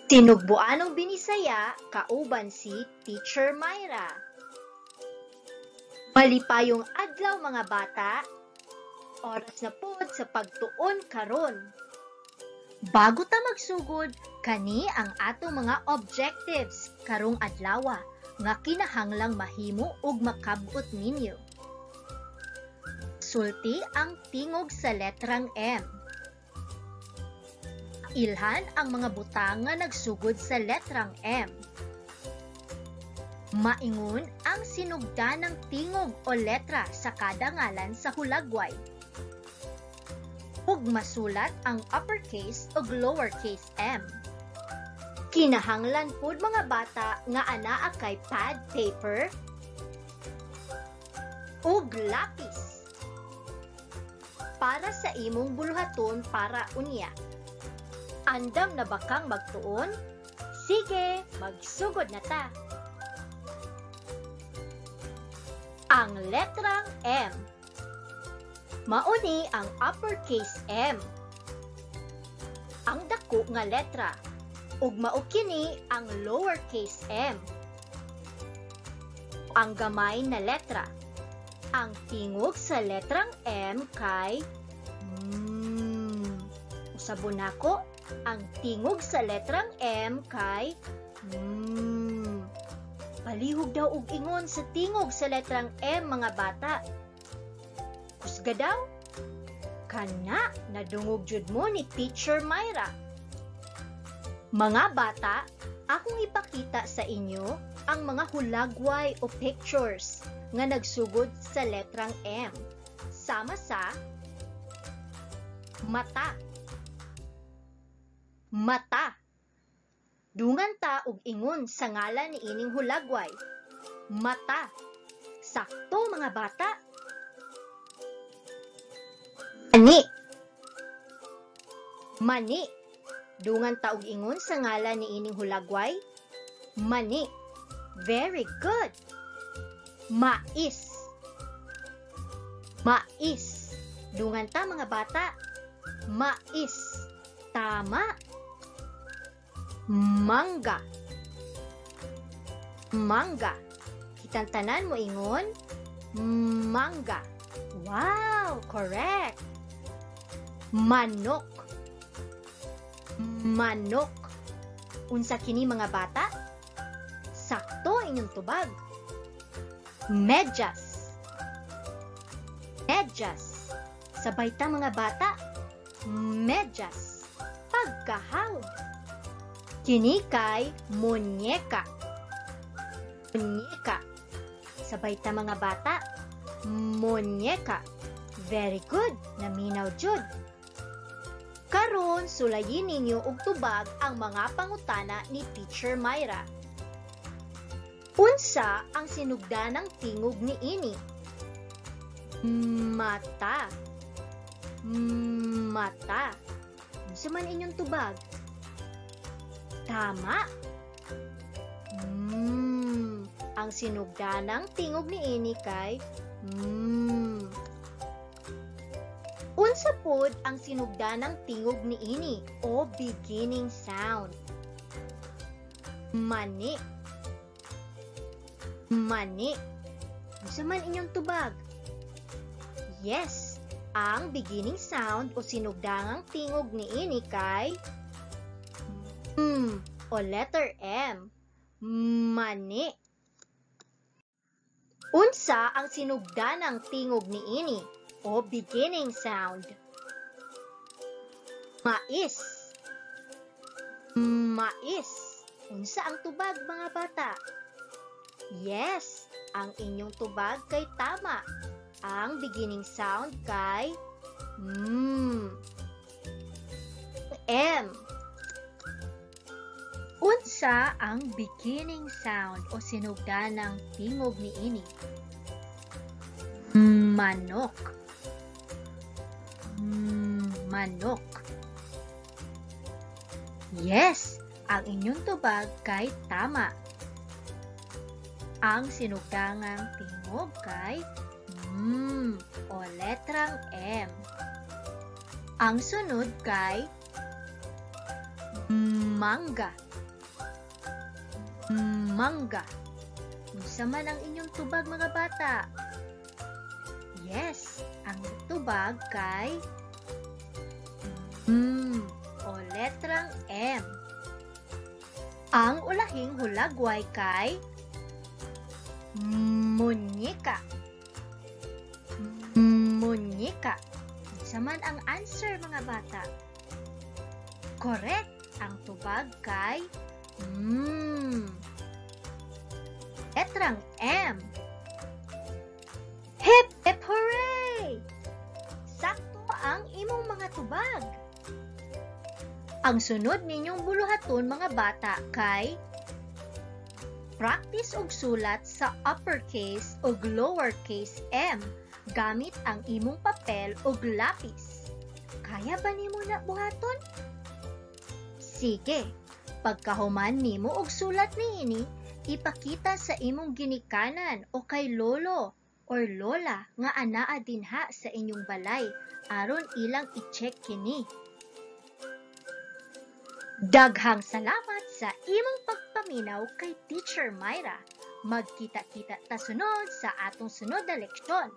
Sinugbuanong Binisaya kauban si Teacher Myra. Malipayong adlaw, mga bata. Oras na pod sa pagtuon karon. Bago ta magsugod, kani ang atong mga objectives karong adlawa nga kinahanglang mahimo ug makab-ot ninyo. Sulti ang tingog sa letrang M. Ilhan ang mga butang nga nagsugod sa letrang M. Maingon ang sinugdanang tingog o letra sa kada ngalan sa hulagway. Ug masulat ang uppercase ug lowercase m. Kinahanglan pud, mga bata, nga anaa kay pad paper ug lapis para sa imong buluhaton para unya. Andam na ba kang magtuon? Sige, magsugod na ta. Ang letrang M. Mauni ang uppercase M. Ang dako nga letra. Ug mao kini ang lowercase m. Ang gamay na letra. Ang tingog sa letrang M kay mm. Usabon nako, ang tingog sa letrang M kay mm. Palihog daw og ingon sa tingog sa letrang M, mga bata. Kusga daw. Kana, nadungog jud mo ni Teacher Myra. Mga bata, akong ipakita sa inyo ang mga hulagway o pictures nga nagsugod sa letrang M. Sama sa mata. Mata. Dungan ta og ingon sa ngalan ni ining hulagway. Mata. Sakto, mga bata. Mani. Mani. Dungan ta og ingon sa ngalan ni ining hulagway. Mani. Very good. Mais. Mais. Dungan ta, mga bata. Mais. Tama. Mangga. Mangga. Kitang tanan mo ingon. Mangga. Wow, correct. Manok. Manok. Unsa kini, mga bata? Sakto inyong tubag. Medyas. Medyas. Sabay ta, mga bata. Medyas. Pagkahawd. Kini kay munyeka. Munyeka. Sabay ta, mga bata. Munyeka. Very good. Naminaw jud. Karon, sulayin ninyo og tubag ang mga pangutana ni Teacher Myra. Unsa ang sinugdanang tingog ni ini? Mata. Mata. Unsa man inyong tubag? Tama. Ang sinugdanang tingog ni ini kay mm. Unsa pod ang sinugdanang tingog ni ini o beginning sound? Mani. Mani. Unsa man inyong tubag? Yes, ang beginning sound o sinugdangang tingog ni ini kay M o letter M. Mani. Unsa ang sinugdanang tingog ni ini o beginning sound? Mais. Mais. Unsa ang tubag, mga bata? Yes, ang inyong tubag kay tama. Ang beginning sound kay M. M. Unsa ang beginning sound o sinugdanang tingog ni ini? Manok. Manok. Yes, ang inyong tubag kay tama. Ang sinugdangang tingog kay M o letrang M. Ang sunod kay mangga. Mangga. Unsa man ang inyong tubag, mga bata? Yes, ang tubag kay M o letrang M. Ang ulahing hulagway kay munyeka. Munyeka. Unsa man ang answer, mga bata? Correct! Ang tubag kay M. Letrang M. Hip hip hooray! Sakto ang imong mga tubag. Ang sunod ninyong buluhaton, mga bata, kay practice og sulat sa uppercase ug lowercase m gamit ang imong papel ug lapis. Kaya ba nimo na buhaton? Sige, pagkahuman nimo og sulat niini, ipakita sa imong ginikanan o kay lolo or lola nga anaa dinha sa inyong balay aron ilang i-check kini. Daghang salamat sa imong pagpaminaw kay Teacher Myra. Magkita-kita ta sunod sa atong sunod na leksyon.